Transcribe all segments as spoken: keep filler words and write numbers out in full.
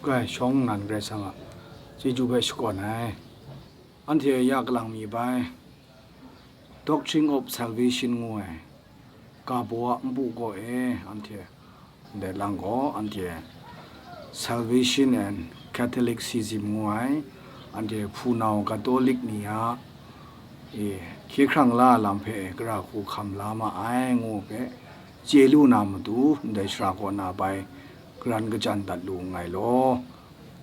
Grai shawng nnan Karai Kasang a chyeju hpe shakawn ai. Anhte ya kalang mi bai, Doctrine of Salvation ngu ai ga baw a npu kaw e, anhte ndai lang gaw, anhte Salvation and Catholicism ngu ai, anhte hpunau Katolik ni a, e, hkye hkrang la lam hpe gara hku hkam la ma ai, ngu hpe chye lu na matu, ndai shara kaw na bai garan kachyan dat lu nngai law.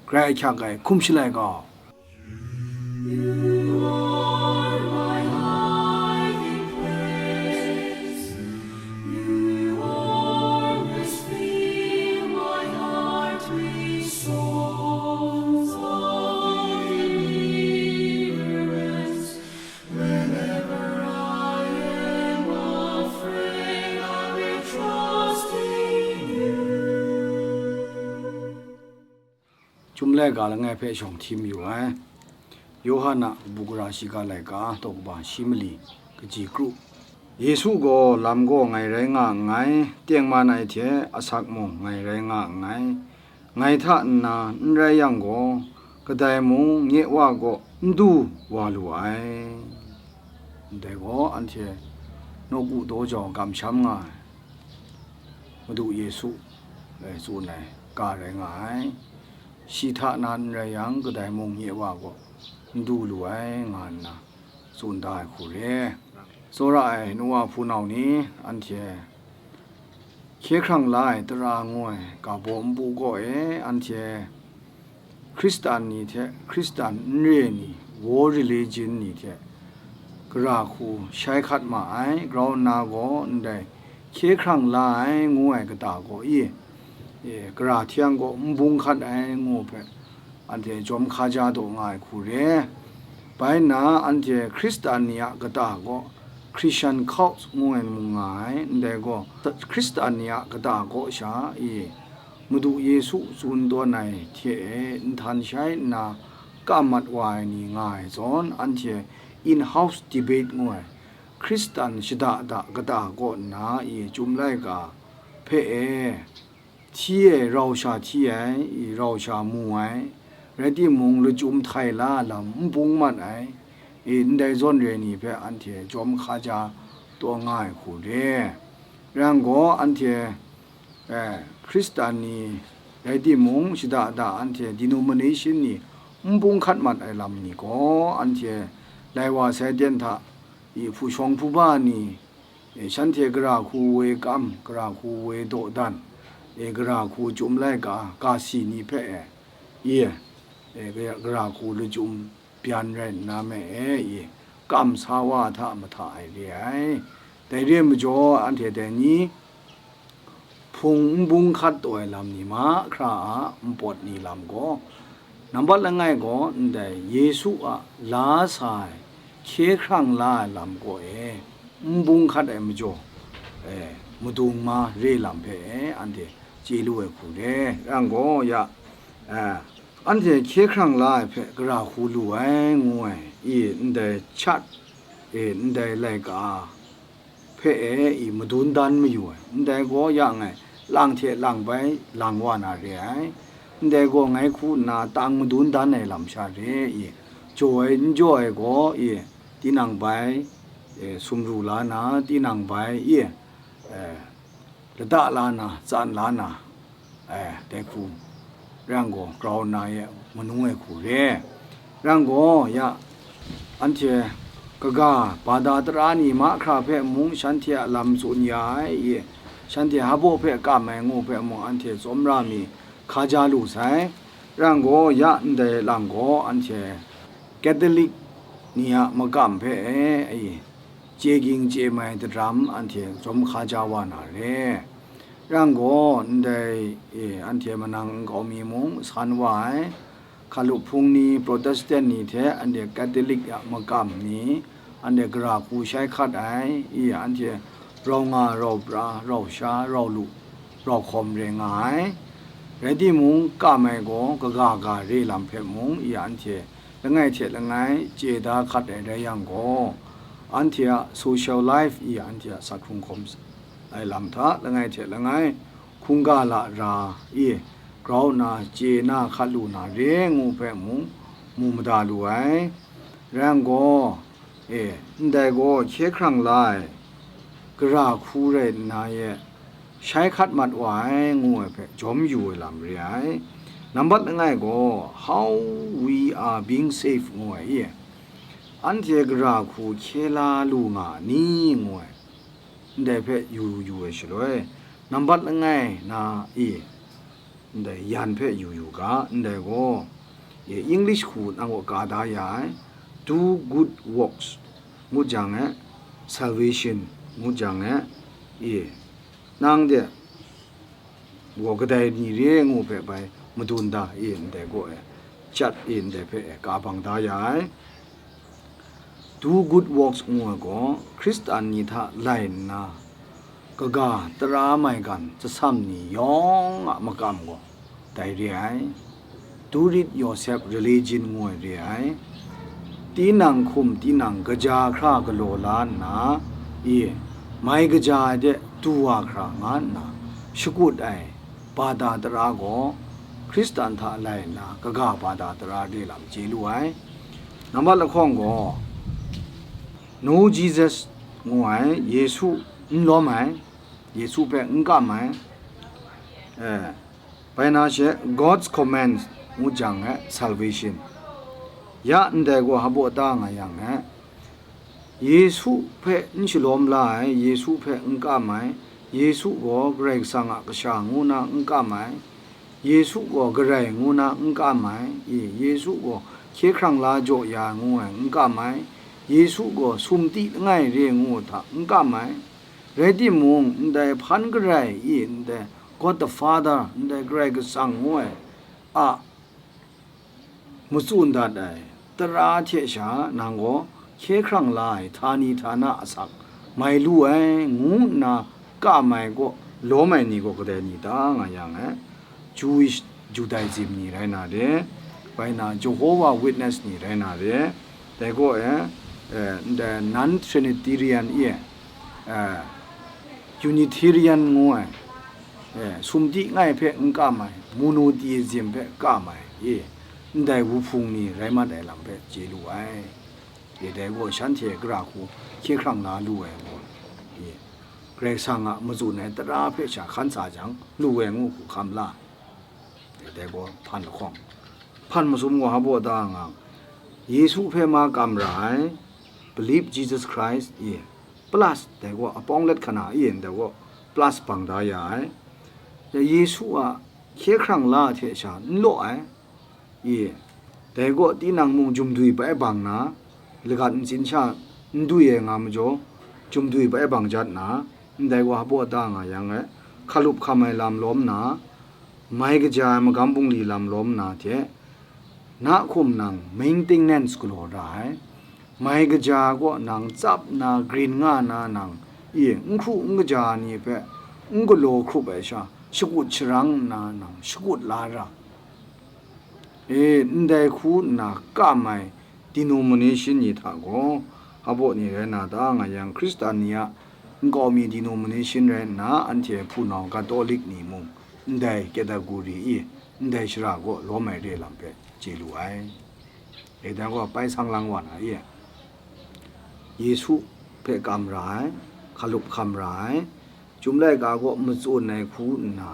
Grai ahkyak ai hkum shalai gau. You are my hiding place. You always fill my heart with songs of deliverance. Whenever I am afraid, I will trust in you. Chyum laika langai hpe shawng htim yu ai. Yawhan a bukra shiga laika, daw kaba shi mali, kaji kru. Yesu gaw lam gaw ngai rai nga nngai, tengman ai hte asak mung ngai rai nga nngai. Ngai hta nna n rai yang gaw, kadai mung nye Wa kaw n du wa lu ai. Ndai gaw anhte nawku daw jau kamsham nga ai. Madu Yesu, e, tsun ai ga rai nga ai. Shi hta na n rai yang, kadai mung nye Wa gaw n du lu ai, nga nna tsun da ai hku re. Tsawra ai nu wa hpunau ni, anhte hkye hkrang la ai tara ngu ai ga baw npu kaw e, anhte Hkristan ni hte Hkristan n re ni, war religion ni hte gara hku shai hkat ma ai, grau nna gaw ndai hkye hkrang la ai ngu ai kata gaw i, e, gara htiang gaw n bung hkat ai ngu hpe, anhte jawm hkaja taw nga ai hku re. Bai nna anhte Hkristan ni a kata gaw Christian cult ngu ai mung nga ai, ndai gaw Hkristan ni a kata kaw sha i, Madu Yesu tsun tawn ai hte e nhtan shai nna kam mat wa ai ni nga ai zawn, anhte in-house debate ngu ai, Hkristan shada da kata kaw nna i, Chyum laika hpe e, hti e, rau sha hti ai, i, rau sha mu ai, rai timung, lachyum htai la lam n bung mat ai, i, ndai zawn re ni hpe anhte jawm hkaja taw nga ai hku re. Rai yang gaw, anhte, e, Hkristan ni rai timung, shada da anhte denomination ni n bung hkat mat ai lam ni gaw, anhte lai wa sai ten hta, i, hpu shawng hpu ba ni, e, shanhte gara hku woi kam, gara hku woi dawdan, e, gara hku Chyum laika, ga si ni hpe e, i, e, gara hku lachyum byan rai nna me e, i, kam sa wa hta mahta ai re ai. Dai re ai majaw, anhte dai ni hpung n bung hkat taw ai lam ni mahkra a npawt ni lam gaw, nambat langai gaw ndai Yesu a la sa ai, hkye hkrang la ai lam kaw e n bung hkat ai majaw, e, madung ma re lam hpe e, anhte chye lu ai hku re. Yang gaw ya, e, anhte hkye hkrang la ai hpe gara hku lu ai, ngu ai, i, ndai chat, e, ndai laika hpe e, i, madun dan mayu ai. Ndai gaw ya ngai lang hte lang bai lang wa na re ai. Ndai gaw ngai hku nna tang madun dan ai lam sha re, i, jaw ai n jaw ai gaw, i, tinang bai, e, sumru la na, tinang bai, i, e, lada la na, tsan la na, e, dai hku rai yang gaw, grau nna e manu ai hku re. Rai yang gaw, ya, anhte kaga bada tara ni mahkra hpe mung shanhte a lam tsun ya ai, i, shanhte hpaw hpe kam ai ngu hpe mung anhte tsawmra mi hkaja lu sai. Rai yang gaw, ya ndai lang gaw, anhte Catholic ni a makam hpe e, i, chye ging chye mai daram anhte jawm hkaja wa na re. Rai yang gaw, ndai, e, anhte manang nkau mi mung san wa ai, Hkalup hpung ni, Protestant ni hte anhte Catholic a makam ni, anhte gara hku shai hkat ai, i, anhte rau nga, rau pra, rau sha, rau lu, rau hkawm re nga ai. Rai timung, kam ai gaw kaga ga re lam hpe mung, i, anhte langai hte langai chye da hkat ai rai yang gaw, anhte a social life, i, anhte a sat hkrung hkawm ai lam hta langai hte langai hkungga la ra, i, grau nna chye na hkat lu na re ngu hpe mung mu mada lu ai. Rai yang gaw, e, ndai gaw hkye hkrang la ai gara hku rai nna ye, shai hkat mat wa ai ngu ai hpe jawm yu ai lam re ai. Nambat langai gaw, How We Are Being Saved ngu ai i, anhte gara hku hkye la lu nga a ni ngu ai, ndai hpe yu yu ai shaloi, nambat langai na i, ndai yan hpe yu yu ga, ndai gaw, e, English hku nang kaw ka da ya ai, Do Good Works ngut jang e, Salvation ngut jang e, e, nang de gaw kadai ni re ngu hpe bai madun da e, ndai gaw e, chyat e, ndai hpe e, ka bang da ya ai. Do Good Works ngu ai gaw, Hkristan ni hta lai nna, kaga tara maigan jasam ni yawng a makam gaw dai re ai. Do It Yourself Religion ngu ai re ai. Tinang hkum tinang kaja hkra galaw la nna, i, mai kaja ai de du wa hkra nga nna, shakut ai bada tara gaw, Hkristan hta lai nna, kaga bada tara re lam chye lu ai. Nambat lahkawng gaw, Know Jesus ngu ai, Yesu n lawm ai, Yesu hpe n kam ai, eh, bai na she God's commands ngu jang e, salvation. Ya ndai gaw hpaw ta nga yang e, Yesu hpe n shalawm la ai, Yesu hpe n kam ai, Yesu gaw Karai Kasang a Kasha ngu na n kam ai, Yesu gaw Karai ngu na n kam ai, i, Yesu gaw hkye hkrang la jaw ya ngu ai n kam ai, Yesu gaw sumti langai re ngu hta n kam ai, rai timung, ndai hpan karai i, ndai God the Father, ndai Karai Kasang ngu ai a matsun dat ai tara hte sha nang gaw hkye hkrang la ai htani htana asak mai lu ai, ngu nna kam ai gaw, lawm ai ni gaw kadai ni ta nga yang e, Jewish, Judaism ni rai na re, bai na Jehovah Witness ni rai na re, dai gaw e, eh, ndai non-Trinitarian e, eh, Unitarian ngu ai, eh, sumti langai hpe n kam ai, monotheism hpe kam ai, e, ndai wuhpung ni rai mat ai lam hpe chye lu ai. E, dai gaw shanhte gara hku hkye hkrang la lu ai gaw, e, Karai Kasang a matsun ai tara hpe sha hkan sa jang lu ai ngu hku hkam la. E, dai gaw hpan lahkawng, hpan masum gaw hpaw ta nga, Yesu hpe ma kam ra ai, believe Jesus Christ, e, plus dai gaw apawng let hkana e, dai gaw plus bang da ya ai. Yesu a hkye hkrang la hte sha n law ai, e, dai gaw tinang mung jumdui bai bang na, lagat ntsin sha n dui ai nga majaw, jumdui bai bang jat na, ndai gaw hpaw ta nga yang e, hkalup hkam ai lam lawm na, mai kaja ai magam bungli lam lawm na hte, na hkum nang maintenance galaw ra ai. Mai kaja gaw nang tsap nna grin nga na nang, e, n hkru n kaja ni hpe n galaw hkrup ai sha, shakut sharang nna nang shakut la ra. E, ndai hku nna kam ai denomination ni hta gaw, hpaw ni rai na ta nga yang, Hkristan ni a nkau mi denomination rai nna, anhte hpunau Catholic ni mung ndai category e, ndai shara gaw lawm ai re lam hpe chye lu ai. E, dai gaw bai sang lang wa na e, Yesu hpe kam ra ai, hkalup hkam ra ai, Chyum laika gaw matsun ai hku nna,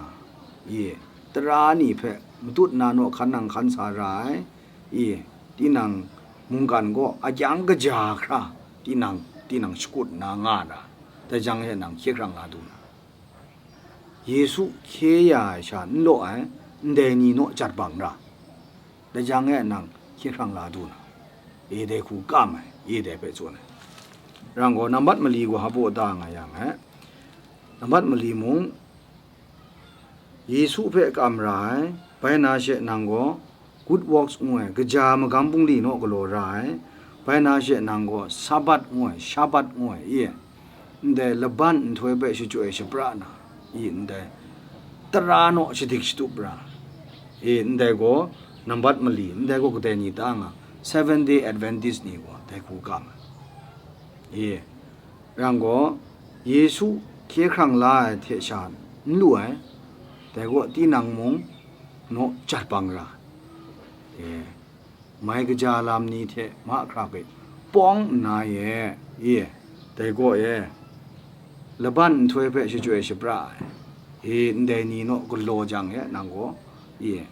e, tara ni hpe matut na naw hkan nang hkan sa ra ai, e, tinang mungkan gaw akyang kaja hkra tinang, tinang shakut nna nga ra, dai jang e nang hkye hkrang la du na. Yesu hkye ya ai sha n law ai, ndai ni naw jat bang ra, dai jang e nang hkye hkrang la du na, e, dai hku kam ai, e, dai hpe tsun ai. Rang gaw, nambat mali gaw hpaw ta nga yang e, nambat mali mung, Yesu hpe kam ra ai, bai na she nang gaw good works ngu ai, kaja magam bungli naw galaw ra ai, bai na she nang gaw Sabat ngu ai, Shabat ngu ai, e, ndai laban nhtoi hpe shachyoi shapra na, e, ndai tara naw shadik shatup ra, e, ndai gaw nambat mali, ndai gaw kadai ni ta nga, Seven Day Adventist ni gaw dai hku kam ai. E, yang gaw, Yesu hkye hkrang la ai hte sha n lu ai, dai gaw tinang mung naw jat bang ra, e, mai kaja lam ni hte mahkra hpe pawng nna ye, e, dai gaw e, laban nhtoi hpe shachyoi shapra ai, e, ndai ni naw galaw jang e, nang gaw, e,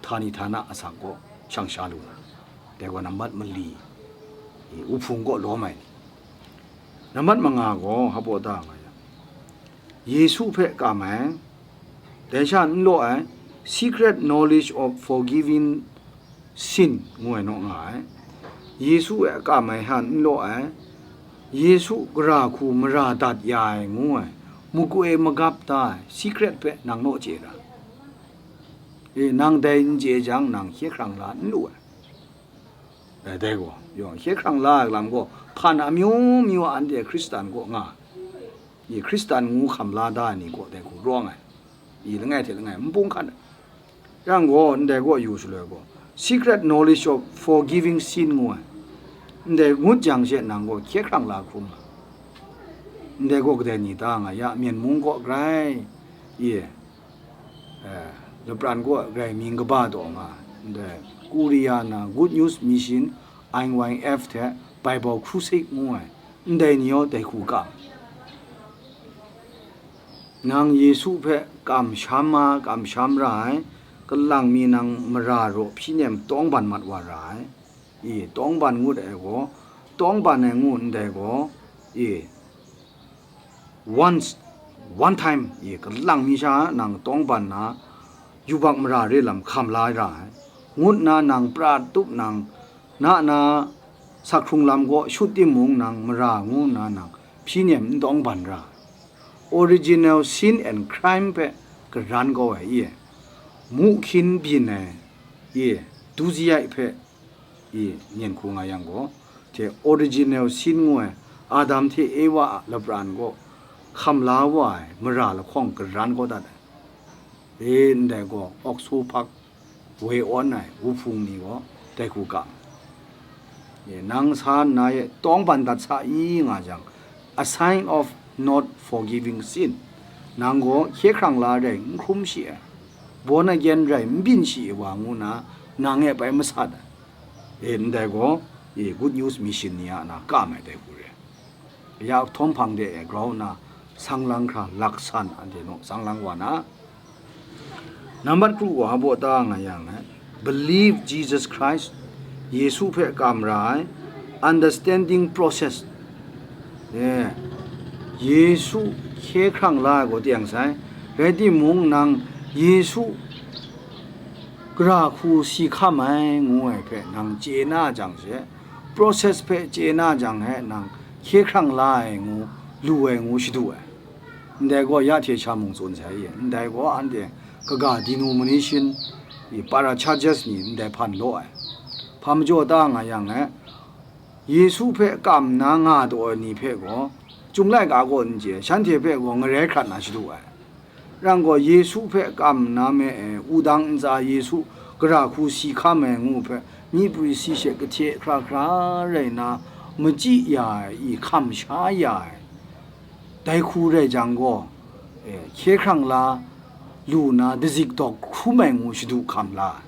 htani htana asak gaw shang sha lu na, dai gaw nambat mali, e, uhpung kaw lawm ai ni. Nambat manga gaw hpaw da nga yang, Yesu hpe kam ai, dai sha n law ai, secret knowledge of forgiving sin ngu ai naw nga ai. Yesu hpe kam ai hta n law ai, Yesu gara hku mara dat ya ai ngu ai, makoi magap da ai secret hpe nang naw chye ra. E, nang dai n chye jang, nang hkye hkrang la n lu ai. E, dai gaw, yawng hkye hkrang la ai lam gaw, hpan amyu myu a anhte Hkristan kaw nga, i Hkristan ngu hkam la da ai ni kaw dai hku rawng ai, i langai hte langai n bung hkan ai. Yang gaw, ndai gaw yu shaloi gaw, secret knowledge of forgiving sin ngu ai, ndai ngut jang she nang gaw hkye hkrang la hkrum ai. Ndai gaw kadai ni ta nga ya, Myen mung kaw grai, i, eh, lapran kaw grai mying kaba taw nga, ndai Korea na Good News Mission, I Y F hte Bible Crusade ngu ai, ndai ni yawng dai hku kam. Nang Yesu hpe kamsham ma, kamsham ra ai, kalang mi nang mara raw hpyi nem tawng ban mat wa ra ai. I, tawng ban ngut ai gaw, tawng ban ai ngu ndai gaw, i, once, one time, i, kalang mi sha nang tawng ban na, yubak mara re lam hkam la ra ai, ngut na nang pra tup nang, na na, sakhkrung lam gaw shut timung nang mara ngu nna nang hpyi nem n tawng ban ra. Original sin and crime hpe karan kau ai, i, mu hkyin byin ai, i, duziyai hpe, i, nyen hku nga yang gaw, hte original sin ngu ai, Adam hte Ewa a lapran gaw hkam la wa ai mara lahkawng karan kau dat ai. E, ndai gaw, awk su hpak woi awn ai wuhpung ni gaw dai hku kam. E, nang sa nna e tawng ban dat sa i nga jang, a sign of not forgiving sin, nang gaw hkye hkrang la rai n hkrum shi ai, born again rai n byin shi ai wa ngu na, nang e bai masat ai. E, ndai gaw, e, Good News Mission ni a na kam ai dai hku re. Ya htawn hpang de e grau nna, sang lang hkra laksan anhte naw sang lang wa na. Nambat kru wa hpaw ta nga yang e, believe Jesus Christ, Yesu hpe kam ra ai, understanding process. E, Yesu hkye hkrang la ai gaw teng sai, rai timung nang Yesu gara hku si hkam ai ngu ai hpe nang chye na jang she, process hpe chye na jang he nang hkye hkrang la ai ngu, lu ai ngu shadu ai. Ndai gaw ya hte sha mung tsun sai ye, ndai gaw anhte kaga denomination i para churches ni ndai hpan law ai. Hpa majaw ta nga yang e, Yesu hpe kam nna nga taw ai ni hpe gaw, Chyum laika gaw n chye, shanhte hpe gaw ngarai hkrat na shadu ai. Rang gaw, Yesu hpe kam nna me e, wudang ntsa Yesu gara hku si hkam ai ngu hpe, myi prwi si she kahte hkra hkra rai nna, machyi ya ai, i hkam sha ya ai, dai hku rai jang gaw, e, hkye hkrang la lu na, dazik dawk hkrum ai ngu shadu hkam la ai.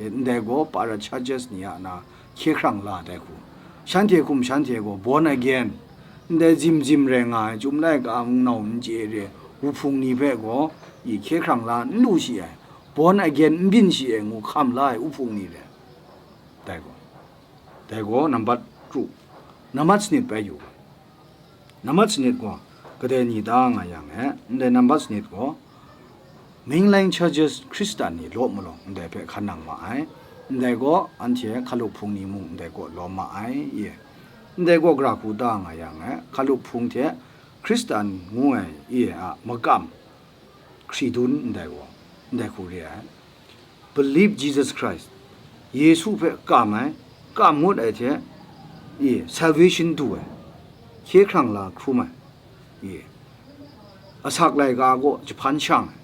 E, ndai gaw para churches ni a na hkye hkrang la dai hku, shanhte hkum shanhte gaw born again, ndai zim zim rai nga ai Chyum laika mung nau n chye re wuhpung ni hpe gaw, i hkye hkrang la n lu shi ai, born again n byin shi ai ngu hkam la ai wuhpung ni re. Dai gaw, dai gaw nambat kru, nambat sanit bai yu ga. Nambat sanit gaw, kadai ni ta nga yang e, ndai nambat sanit gaw, mainline churches Hkristan ni law malawng ndai hpe hkan nang ma ai, ndai gaw anhte hkalup hpung ni mung ndai gaw lawm ma ai, i, ndai gaw gara hku ta nga yang e, hkalup hpung hte Hkristan ngu ai, i, a makam hkri dun ndai gaw, ndai hku re ai. Believe Jesus Christ, Yesu hpe kam ai, kam ngut ai hte, i, salvation du ai, hkye hkrang la hkrum ai, i, asak laika gaw jahpan shang ai,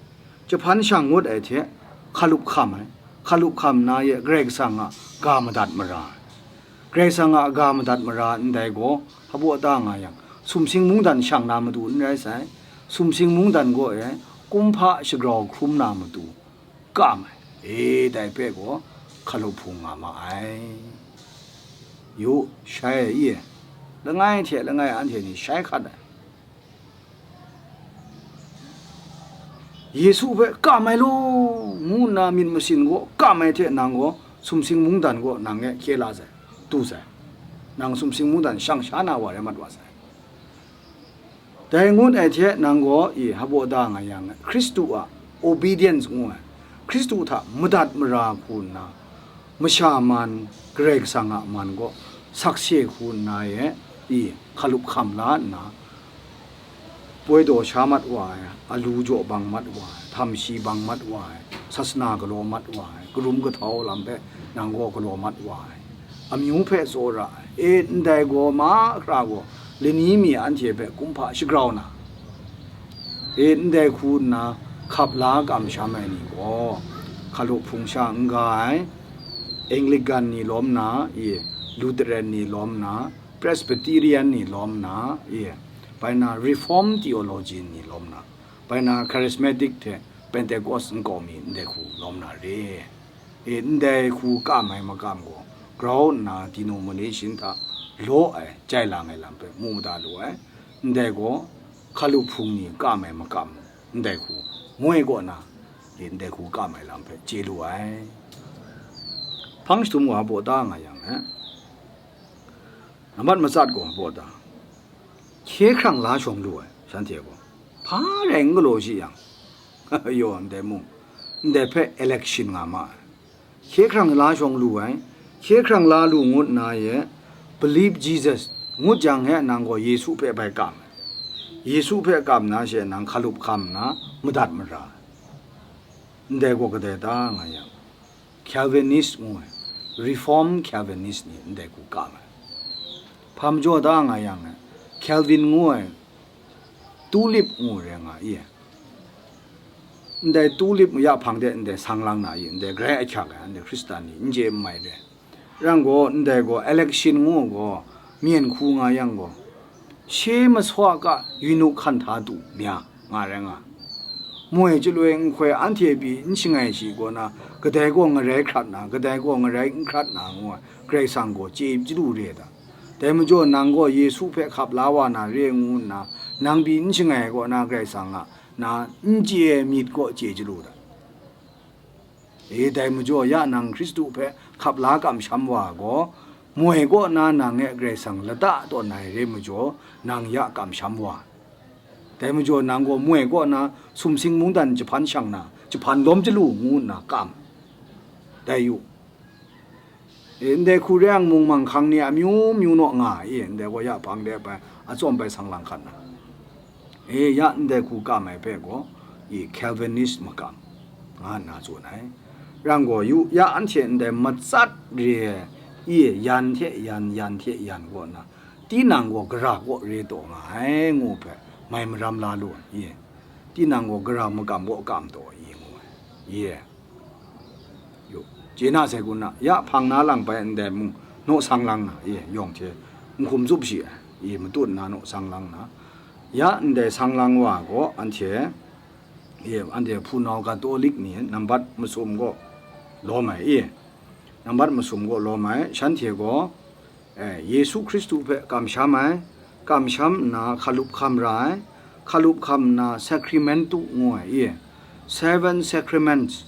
jahpan shang ngut ai hte, hkalup hkam ai, hkalup hkam na ye Karai Kasang a ga madat mara ai. Karai Kasang a ga madat mara ndai gaw, hpaw ta nga yang, sumsing mungdan shang na matu n rai sai, sumsing mungdan gaw e, kumhpa shagrau hkrum na matu, kam ai, e, dai hpe gaw hkalup hpung nga ma ai. Yu, shai ai, i, langai hte langai anhte ni shai hkat ai. Yesu hpe kam ai law, ngu nna myit masin gaw kam ai hte nang gaw sumsing mungdan gaw nang e hkye la sai, tu sai. Nang sumsing mungdan shang sha na wa rai mat wa sai. Dai ngut ai hte nang gaw i hpaw da nga yang, Hkristu a obedience ngu ai, Hkristu hta madat mara hku nna, masha man, Karai Kasang a man gaw sakse hku nna e i hkalup hkam la nna, poi daw sha mat wa ai, alu jaw bang mat wa ai, htam shi bang mat wa ai, sasana galaw mat wa ai, karum kahtau lam hpe nang gaw galaw mat wa ai, amyu hpe tsawra ai, e, ndai gaw mahkra gaw lani mi anhte hpe kumhpa shagrau na, e, ndai hku nna hkap la kamsham ai ni gaw, hkalup hpung sha n ga ai, Anglican ni lawm na, i, Lutheran ni lawm na, Presbyterian ni lawm na, i, bai na Reformed Theologian ni lawm na, bai na Charismatic hte Pentecost nkau mi ndai hku lawm na re. E, ndai hku kam ai makam gaw, grau nna denomination hta law ai, jai lang ai lam hpe mu mada lu ai. Ndai gaw, hkalup hpung ni kam ai makam, ndai hku moi kaw na, e, ndai hku kam ai lam hpe chye lu ai. Hpang shatum wa baw da nga yang, e, nambat matsat gaw baw da, hkye hkrang la shawng lu ai, shanhte gaw, hpa rai n galaw shi yang, yaw ndai mung, ndai hpe election nga ma ai. Hkye hkrang la shawng lu ai, hkye hkrang la lu ngut na ye, believe Jesus, ngut jang he nang gaw Yesu hpe bai kam ai. Yesu hpe kam na she nang hkalup hkam nna madat mara ai. Ndai gaw kadai ta nga yang, Calvinist ngu ai, Reform Calvinist ni ndai hku kam ai. Hpa majaw ta nga yang, Calvin ngu ai, Tulip ngu rai nga i. Ndai Tulip ya hpang de ndai sang lang na i, ndai grai ahkyak ai, ndai Hkristan ni n chye n mai re. Rang gaw, ndai gaw, election ngu gaw, myen hku nga yang gaw, she maswa ka yunuk hkan hta du mya nga rai nga. Moi chyaloi nhkoi anhte pyi n shangai shi kaw na, kadai gaw ngarai hkrat na, kadai gaw ngarai n hkrat na ngu ai, Karai Kasang gaw chye chyalu re ai ta? Dai majaw nang gaw Yesu hpe hkap la wa na re ngu nna, nang pyi n shangai ai kaw na, Karai Kasang a na n chye ai myit gaw chye chyalu ta? E, dai majaw ya nang Hkristu hpe hkap la kamsham wa gaw, moi kaw na nang e Karai Kasang lata tawn ai re majaw, nang ya kamsham wa. Dai majaw nang gaw moi kaw na sumsing mungdan jahpan shang na, jahpan lawm chyalu ngu nna kam. Dai yu. E, ndai hku re yang mung manghkang ni amyu myu naw nga ai, e, ndai gaw ya hpang de bai, atsawm bai sang lang hkan na. E, ya ndai hku kam ai hpe gaw, i Calvinist makam, nga nna tsun ai. Rang gaw yu, ya anhte ndai matsat re ai, i yan hte yan, yan hte yan kaw nna, tinang gaw gara kaw re taw nga ai, ngu hpe mai maram la lu ai, i, tinang gaw gara makam kaw kam taw ai, i, ngu ai, i. Yu, chye na sai kun na, ya hpang na lang bai ndai mung naw sang lang na, i, yawng hte n hkum tsup shi ai, i, matut nna naw sang lang na, ya ndai sang lang wa gaw anhte, i, anhte hpunau Katolik ni nambat masum gaw lawm ai, i, nambat masum gaw lawm ai, shanhte gaw, e, Yesu Hkristu hpe kamsham ai, kamsham nna hkalup hkam ra ai, hkalup hkam nna Sacramentu ngu ai, i, Seven Sacraments,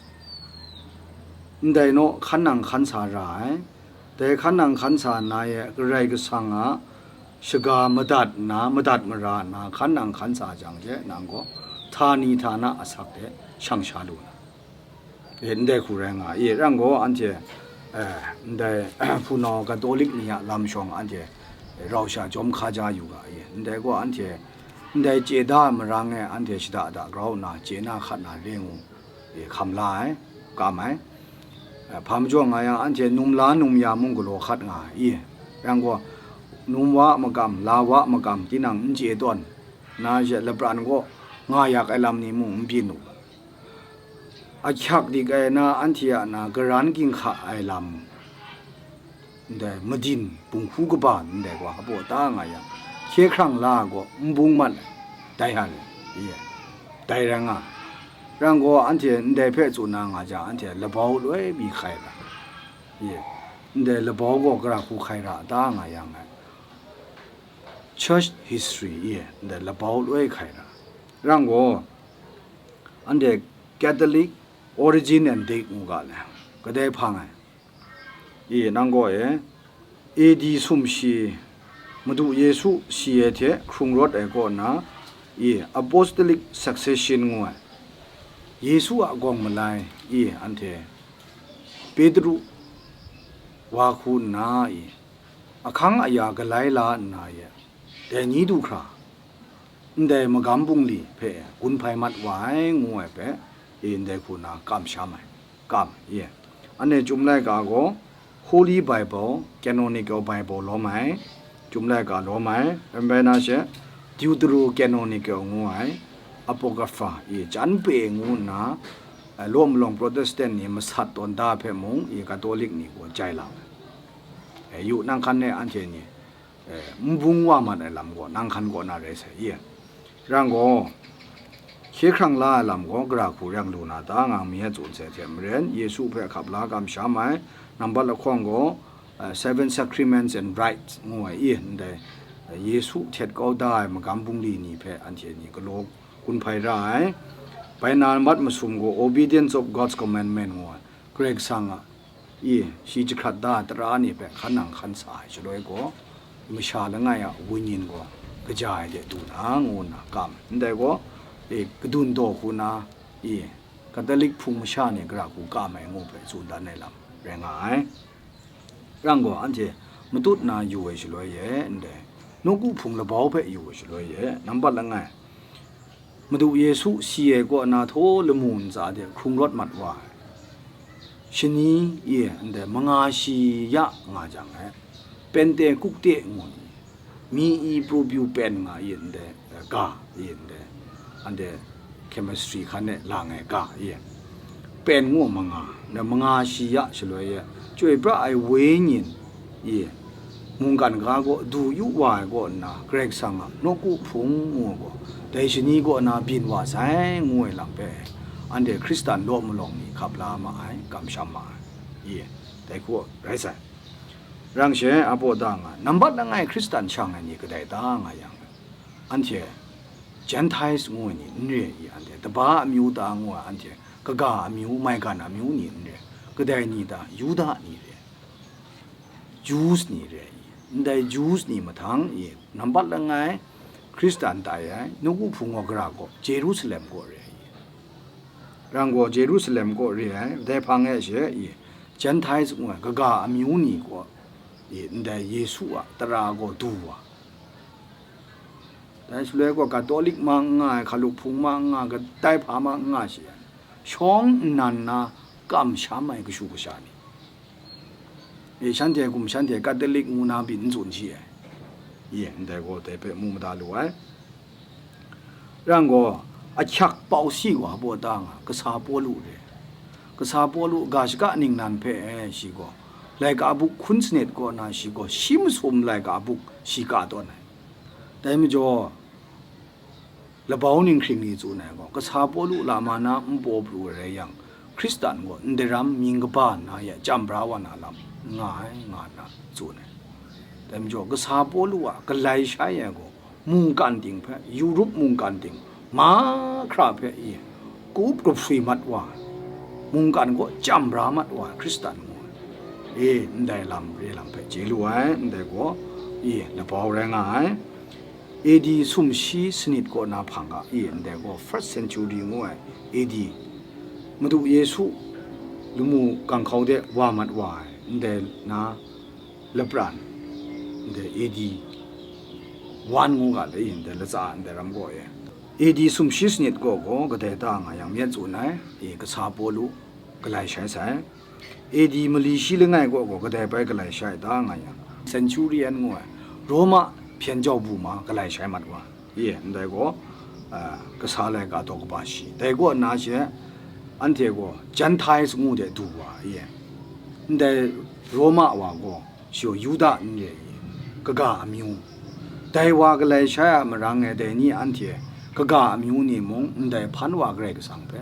ndai naw hkan nang hkan sa ra ai. Dai hkan nang hkan sa nna ye, Karai Kasang a shaga madat nna, madat mara nna, hkan nang hkan sa jang she, nang gaw htani htana asak de shang sha lu na. E, ndai hku rai nga, i, rang gaw anhte, e, ndai hpunau Katolik ni a lam shawng anhte rau sha jawm hkaja yu ga, i, ndai gaw anhte, ndai chye da ai marang e anhte shada da grau nna, chye na hkat na re ngu, e, hkam la ai, kam ai. E, hpa majaw nga yang, anhte num la num ya mung galaw hkat nga ai, i, rang gaw, num wa a makam, la wa a makam, tinang n chye tawn, na she lapran gaw nga yak ai lam ni mung n byin u. Ahkyak dik ai na anhte a na karan ginhka ai lam, ndai madin bunghku kaba ndai gaw hpaw ta nga yang, hkye hkrang la ai gaw n bung mat ai, dai han, i, dai rai nga. Rang gaw anhte ndai hpe tsun na nga jang, anhte labau loi mi hkai ra, ye, ndai labau gaw gara hku hkai ra ta nga yang ai, church history, ye, ndai labau loi hkai ra. Rang gaw, anhte Catholic origin and date ngu ga le, kadai hpang ai, e, nang gaw e, A D sumshi, Madu Yesu si ai hte hkrung rawt ai kaw na, e, apostolic succession ngu ai, Yesu a gawng malai, e, anhte Petru wa hku nna, e, ahkang aya galai la nna, e, dai ni du hkra, ndai magam bungli hpe gun hpai mat wa ai, ngu ai hpe, e, ndai hku na kamsham ai, kam, ye. Anhte Chyum laika gaw Holy Bible, Canonical Bible lawm ai, Chyum laika lawm ai, rai bai na she Deuterocanonical ngu ai, Apocrypha, ye, janpe ngu nna, eh, law malawng Protestant ni masat tawn da hpe mung, ye, Catholic ni gaw jai la ai. Eh, yu nang hkan e anhte ni, eh, n bung wa mat ai lam gaw nang hkan kaw na rai sai, ye. Rang gaw, hkye hkrang la ai lam gaw gara hku reng lu na ta nga mi e tsun sai hte maren, Yesu hpe hkap la kamsham ai, nambat lahkawng gaw, eh, Seven Sacraments and Rites ngu ai, i, ndai, eh, Yesu htet kau da ai magam bungli ni hpe anhte ni galaw gun hpai ra ai. Bai na nambat masum gaw Obedience of God's Commandment ngu ai, Karai Kasang a, i, shi jahkrat da ai tara ni hpe hkan nang hkan sa ai shaloi gaw, masha langai a wenyin gaw kaja ai de du na, ngu nna kam. Ndai gaw, e, kadun daw hku na, i, Catholic hpung masha ni gara hku kam ai ngu hpe tsun dan ai lam rai nga ai. Rang gaw, anhte matut na yu ai shaloi e, ndai nawku hpung labau hpe yu ai shaloi e, nambat langai, Madu Yesu si ai kaw na htaw lamu ntsa de hkrung rawt mat wa ai. Shani, i, ndai manga shi ya nga jang e, Pente Kukte ngu ni, mi i pru pyu pen nga, i, ndai, eh, ga, i, ndai, anhte chemistry hkan e lang ai ga, i, pen ngu manga, ndai manga shi ya shaloi e, chyoi pra ai wenyin, i, mungkan ga gaw du yu wa ai kaw nna, Karai Kasang a nawku hpung ngu gaw, dai shani kaw na byin wa sai, ngu ai lam hpe, anhte Hkristan law malawng ni hkap la ma ai, kamsham ma ai, i, dai hku rai sai. Rang she, a baw da nga, nambat langai Hkristan shang ai ni kadai ta nga yang, anhte Gentiles ngu ai ni n re i, anhte taba amyu ta ngu ai, anhte kaga amyu, maigan amyu ni n re, kadai ni ta, Yuda ni re, Jews ni re i, ndai Jews ni mahtang i, nambat langai Hkristan tai ai, nawku hpung gaw gara gaw, Jerusalem kaw re i, rang gaw Jerusalem kaw re ai, dai hpang e she i, Gentiles ngu ai, kaga amyu ni kaw i, ndai Yesu a tara gaw du wa, dai shaloi gaw Catholic ma n nga ai, hkalup hpung ma n nga, kadai hpa ma n nga shi ai, shawng nnan na kamsham ai kashu kasha ni, e, shanhte hkum shanhte Catholic ngu na byin n tsun shi ai, ye, ndai gaw dai hpe mu mada lu ai. Rang gaw, ahkyak pau si wa baw ta nga, kasa Pawlu re. Kasa Pawlu ga shaka ningnan hpe, e, shi gaw, laika buk hkun sanit kaw na shi gaw, shi masum laika buk shi ka tawn ai. Dai majaw, labau ninghkring ni tsun ai gaw, kasa Pawlu lama na npaw pru ai rai yang, Hkristan gaw ndai ram mying kaba nna ya chyam bra wa na lam nga ai, nga nna tsun ai. Dai majaw, kasa Pawlu a galai shai ai gaw, mungkan ting hpe, Yurup mungkan ting mahkra hpe i, kup kahpwi mat wa ai, mungkan gaw chyam bra mat wa ai Hkristan ngu ai, e, ndai lam re lam hpe chye lu ai, ndai gaw, e, labau rai nga ai. A D sumshi sanit kaw na hpang ga, e, ndai gaw first century ngu ai, A D, Madu Yesu lamu ganghkau de wa mat wa ai, ndai na lapran, ndai A D one ngu ga le, ndai latsa ndai ram gaw e, A D sumshi sanit kaw gaw kadai ta nga yang myit tsun ai, e, kasa Pawlu galai shai sai. A D mali shi langai kaw gaw kadai bai galai shai ta nga yang, centurion ngu ai, Roma hpyen jau bu ma galai shai mat wa, e, ndai gaw, a, kasa laika daw kaba shi, dai kaw nna she, anhte gaw Gentiles ngu de du wa, e, ndai Roma wa gaw, shi gaw Yuda n re i, kaga amyu. Dai wa galai shai a marang e, dai ni anhte kaga amyu ni mung ndai hpan wa Karai Kasang hpe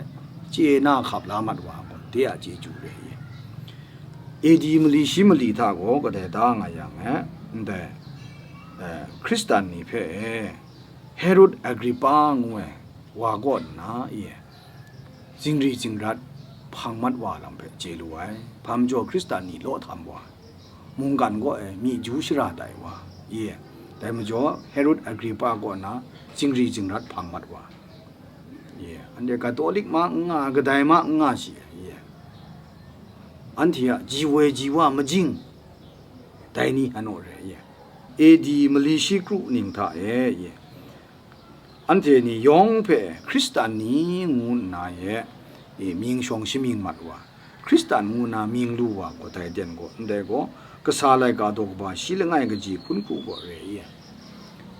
chye na hkap la mat wa gaw, de a chyeju re i. A D mali shi mali hta gaw kadai da nga yang e, ndai, eh, Hkristan ni hpe e, Herod Agripa ngu ai wa kaw nna i, zingri zingrat hpang mat wa lam hpe chye lu ai. Hpa majaw Hkristan ni law htam wa, mungkan kaw e myi ju shara tai wa, i, dai majaw Herod Agripa kaw na zingri zingrat hpang mat wa, i, anhte Katolik ma n nga, kadai ma n nga shi, i, anhte a ji woi ji wa majing, dai ni hanu re, i, A D mali shi kru ning hta e, i, anhte ni yawng hpe Hkristan ni ngu nna ye, i, mying shawng shamying mat wa, Hkristan ngu na mying lu wa gaw dai ten gaw, ndai gaw, kasa laika daw kaba shi langai kaji hpun hku gaw re i.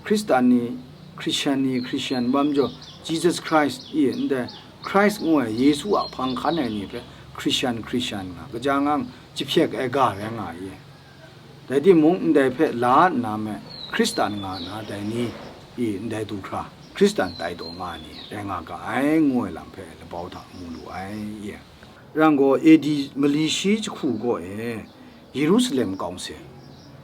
Hkristan ni, Christian ni, Christian bam jaw, Jesus Christ i, ndai Christ ngu ai Yesu a hpang hkan ai ni hpe Christian, Christian nga, kaja ngang jahpyek ai ga rai nga i. Dai timung, ndai hpe la nna me Hkristan nga na dai ni i, ndai du hkra Hkristan tai taw nga ai ni rai nga ga ai, ngu ai lam hpe labau hta mu lu ai, i. Rang gaw, A D mali shi jahku gaw e, Yerusalem kawng se,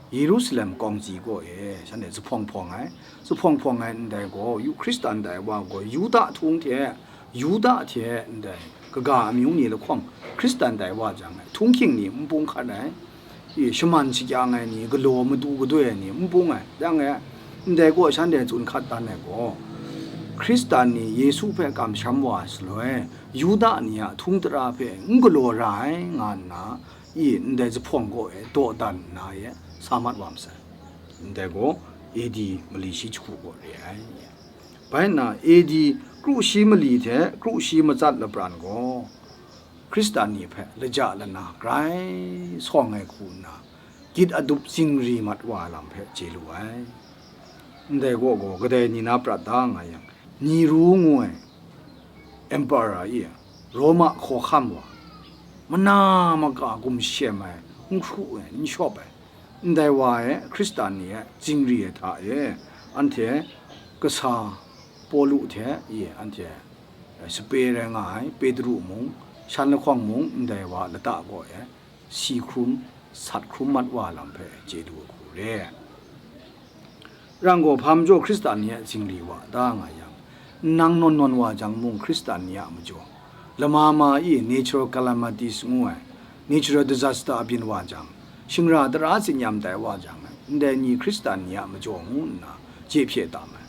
Yerusalem kawng tsi gaw e, shanhte zuphpawng hpawng ai, zuphpawng hpawng ai ndai gaw, yu Hkristan tai wa gaw, Yuda htung hte, Yuda hte ndai kaga amyu ni lahkawng Hkristan tai wa jang, htunghking ni n bung hkat ai, i, shaman shakyang ai ni, galaw matu gadoi ai ni n bung ai, yang e, ndai gaw shanhte tsun hkat dan ai gaw, Hkristan ni Yesu hpe kamsham wa ai shaloi, Yuda ni a htung tara hpe n galaw ra ai, nga nna, i, ndai zuphpawng gaw e dawdan nna ye sa mat wa masai. Ndai gaw A D mali shi jahku gaw re ai. Bai nna A D kru shi mali hte kru shi matsat lapran gaw, Hkristan ni hpe laja lana grai sawng ai hku nna, gyit adup zingri mat wa ai lam hpe chye lu ai. Ndai gaw gaw kadai ni na prat da nga yang, Nero ngu ai emperor i, Roma hkawhkam wa, mana maka gumshem ai, n hkru ai, n shawp ai, ndai wa e Hkristan ni e zingri ai hta e, anhte kasa Pawlu hte i, anhte sape rai nga ai Petru mung, shan lahkawng mung, ndai wa lata gaw e si hkrum, sat hkrum mat wa lam hpe chye du ai hku re. Rang gaw, hpa majaw Hkristan ni a zingri wa da nga yang, nnang nawn nawn wa jang mung Hkristan ni a majaw, lama ma i natural calamities ngu ai, natural disaster a byin wa jang, shingra tara tsinyam tai wa jang, ndai ni Hkristan ni a majaw ngu nna je hpye tam ai.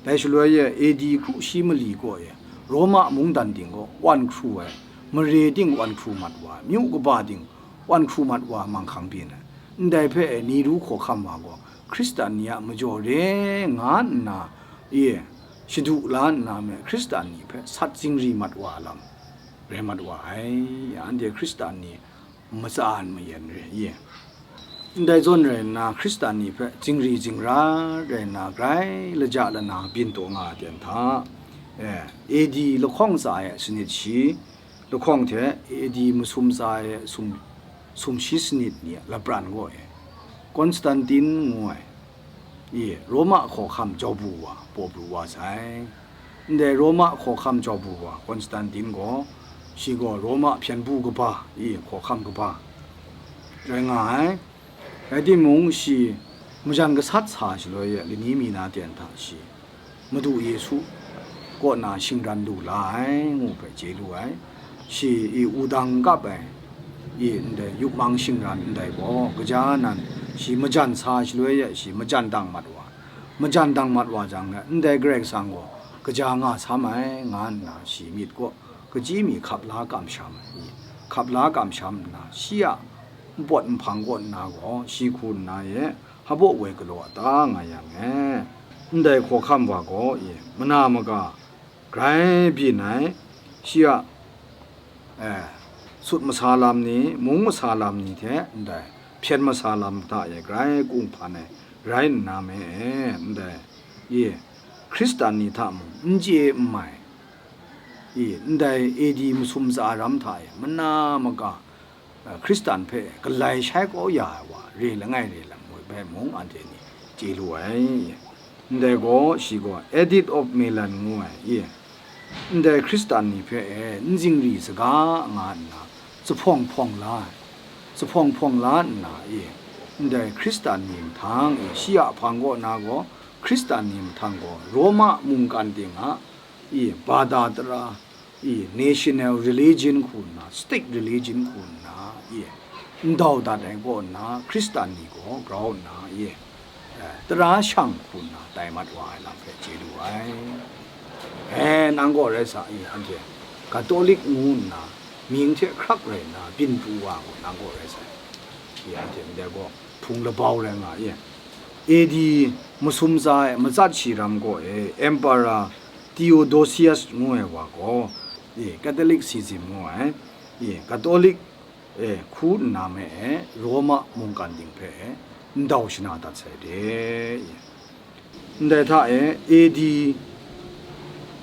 Dai shaloi e A D kru shi mali gaw e, Roma mungdan ting gaw wan hkru ai, mare ting wan hkru mat wa ai, myu kaba ting wan hkru mat wa ai manghkang byin ai. Ndai hpe Nero hkawhkam wa gaw, Hkristan ni a majaw re nga nna, e, shadu la nna me Hkristan ni hpe sat zingri mat wa lam rai mat wa ai. Anhte Hkristan ni matsan mayan re i. Ndai zawn rai nna, Hkristan ni hpe zingri zingra rai nna, grai laja lana byin taw nga ai ten hta, e, A D lahkawng tsa e sanit shi, lahkawng hte A D masum tsa e sum, sum shi sanit ni a lapran gaw e, Konstantin ngu ai, i, Roma hkawhkam jau bu wa, paw pru wa sai. Ndai Roma hkawhkam jau bu wa Konstantin gaw, shi gaw Roma hpyen bu kaba, i, hkawhkam kaba rai nga ai. Rai timung, shi majan gasat sa shaloi e lani mi na ten hta shi Madu Yesu kaw na shingran lu la ai, ngu hpe chye lu ai. Shi i wudang kap ai, i ndai yupmang shingran ndai gaw, kaja nan shi majan sa shaloi e shi majan dang mat wa, majan dang mat wa jang, ndai Karai Kasang gaw kaja nga sam ai, nga nna shi myit kaw kachyi mi hkap la kamsham ai, i hkap la kamsham nna, shi a npawt nhpang kaw nna gaw, shi hku nna e, hpabaw woi galaw a ta nga yang e, ndai hkawhkam wa gaw, i, mana maga grai byin ai, shi a, e, sut masa lam ni, mung masa lam ni hte ndai hpyen masa lam hta e grai kunghpan ai rai nna me e, ndai, i, Hkristan ni hta mung n chye n mai, i, ndai A D masum tsa ram hta e mana maga, a, Hkristan hpe galai shai kau ya ai wa re langai re lam hpe mung anhte ni chye lu ai. Ndai gaw, shi gaw Edict of Milan ngu ai, i, ndai Hkristan ni hpe e n zingri saga nga nna, zuphpawng hpawng la, zuphpawng hpawng la nna e, ndai Hkristan ni mahtang e, shi a hpang kaw na gaw, Hkristan ni mahtang gaw, Roma mungkan ting a, e, bada tara, e, national religion hku nna, state religion hku nna, e, ndau dat ai kaw nna, Hkristan ni gaw grau nna, e, e, tara shang hku nna tai mat wa ai lam hpe chye lu ai. E, nang gaw rai sa, e, anhte Katolik ngu nna, mying hte hkrak rai nna, byin pru wa gaw nang gaw rai sa, e, anhte ndai gaw hpung labau rai nga, e, A D masum tsa e matsat shi ram gaw e, Emperor Theodosius ngu ai wa gaw, e, Catholicism ngu ai, e, Katolik, e, hku nna me e, Roma mungkan ting hpe e, ndau shana dat sai de, e. Ndai hta e, A D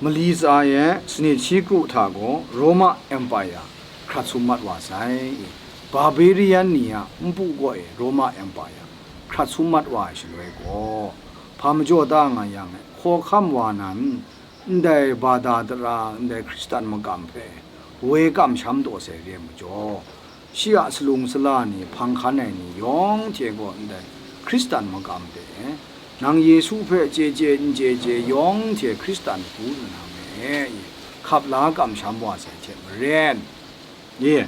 mali tsa e, sanit shi kru hta gaw, Roma Empire hkrat sum mat wa sai, e. Barbarian ni a npu gaw e, Roma Empire hkrat sum mat wa ai shaloi gaw, hpa majaw ta nga yang, hkawhkam wa nan, ndai bada tara, ndai Hkristan magam hpe woi kamsham taw sai re ai majaw, shi a salung sala ni, hpang hkan ai ni yawng hte gaw ndai Hkristan magam hpe, nang Yesu hpe chye chye n chye chye yawng hte Hkristan hku nna me, hkap la kamsham wa sai hte maren, e,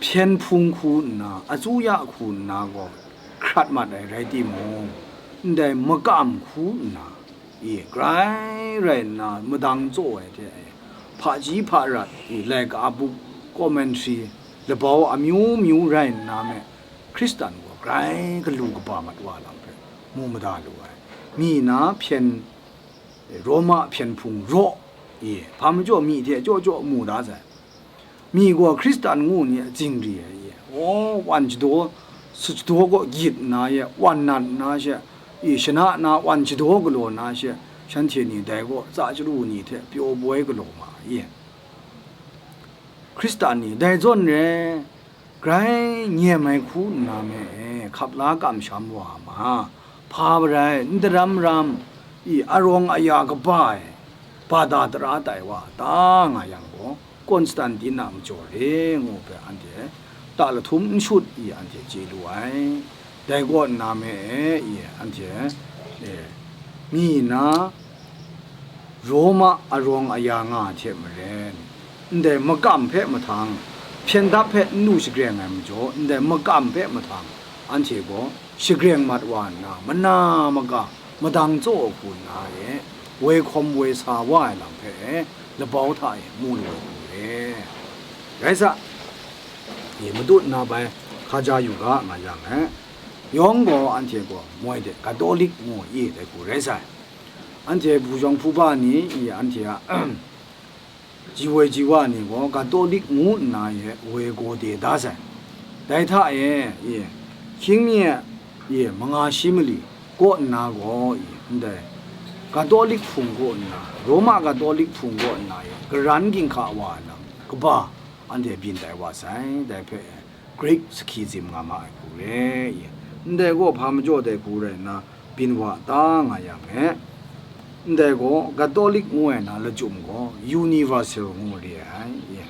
hpyen hpung hku nna, asuya hku nna gaw hkrat mat ai rai timung, ndai makam hku nna, e, grai rai nna madang tsaw ai hte, e, hpaji hparat, e, laika buk, commentary, labau amyu myu rai nna me, Hkristan gaw grai galu kaba mat wa lam hpe mu mada lu ai. Mi na hpyen, e, Roma hpyen hpung raw, e, hpa majaw mi hte jaw jaw mu da sai. Mi gaw Hkristan ngu ni a zingri ai, e, aw, wan jadaw, sachadaw kaw gyit nna ye, wan nat nna she, e, shana na wan jadaw galaw nna she, shanhte ni dai gaw tsa chyaru ni hte pyaw boi galaw ma ai, e. Hkristan ni dai zawn re, grai nyem ai hku nna me e, hkap la kamsham wa ma, hpa barai, n daram ram, i arawng aya kaba ai, bada tara tai wa ta nga yang gaw, Konstantin a majaw re ngu hpe anhte ta lahtum n shut i anhte chye lu ai. Dai kaw nna me e, i anhte, e, mi na Roma arawng aya nga hte maren, ndai makam hpe mahtang, hpyen dap hpe n lu shagreng ai majaw, ndai makam hpe mahtang, anhte gaw shagreng mat wa nna, mana maka madang tsaw hku nna e, woi hkawm woi sa wa ai lam hpe e, labau hta e mu lu ai hku re. Rai sa, e, matut na bai hkaja yu ga nga yang e, yawng gaw anhte gaw moi de Katolik ngu i dai hku rai sai. Anhte hpujawng hpuba ni i anhte a ji woi ji wa ni gaw Katolik ngu nna ye woi gaw de da sai. Dai hta e, i, hkying mi e, i, manga shi mali kaw nna gaw, i, ndai Katolik hpung kaw nna, Roma Katolik hpung kaw nna e, karan ginhka wa ai lam kaba anhte byin tai wa sai. Dai hpe Greek Sikhism nga ma ai hku re, i, ndai gaw hpa majaw dai hku rai nna, byin wa ta nga yang e, ndai gaw Katolik ngu ai na lachyum gaw universal ngu re ai, e,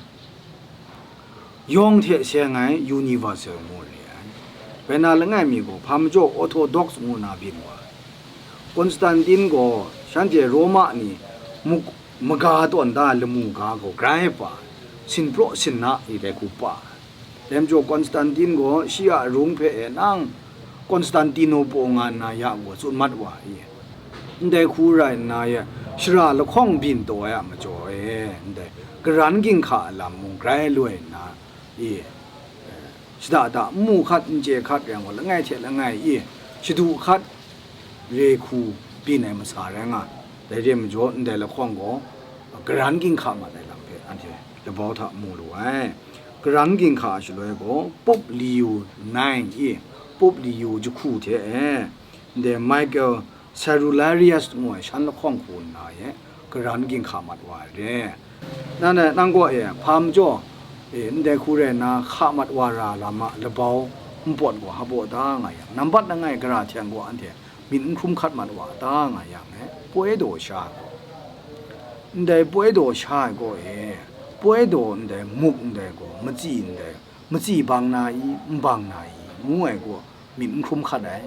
yawng hte seng ai universal ngu re ai. Bai na langai mi gaw hpa majaw Orthodox ngu na byin wa ai. Konstantin gaw shanhte Roma ni mu-, maga tawn da ai lamu ga gaw grai pa ai, sinpraw sinna i dai hku pa ai. Dai majaw Konstantin gaw shi a arung hpe e nang Konstantinopo nga nna ya gaw tsun mat wa i, ndai hku rai nna ye, shara lahkawng byin taw ai a majaw e, ndai karan ginhka a lam mung grai loi nna, i, shada da nmu hkat n chye hkat rai ngu, langai hte langai i, shadu hkat re hku byin ai masa rai nga, dai re majaw, ndai lahkawng gaw karan ginhka mat ai lam hpe anhte labau hta mu lu ai. Karan ginhka a shaloi gaw, Pope Leo nine i, Pope Leo jahku hte e, ndai Michael Cerularius ngu ai shan lahkawng hku nna e, karan ginhka mat wa ai re. Nang e, nang gaw e, hpa majaw, e, ndai hku rai nna, hka mat wa ra lam a labau npawt gaw hpa baw da nga yang, nambat langai gara hte gaw anhte myit n hkrum hkat mat wa ta nga yang e, poi daw sha gaw, Ndai poi daw sha ai gaw e, poi daw ndai muk ndai gaw, matsi ndai, matsi bang na i, n bang na i, ngu ai gaw, myit n hkrum hkat ai.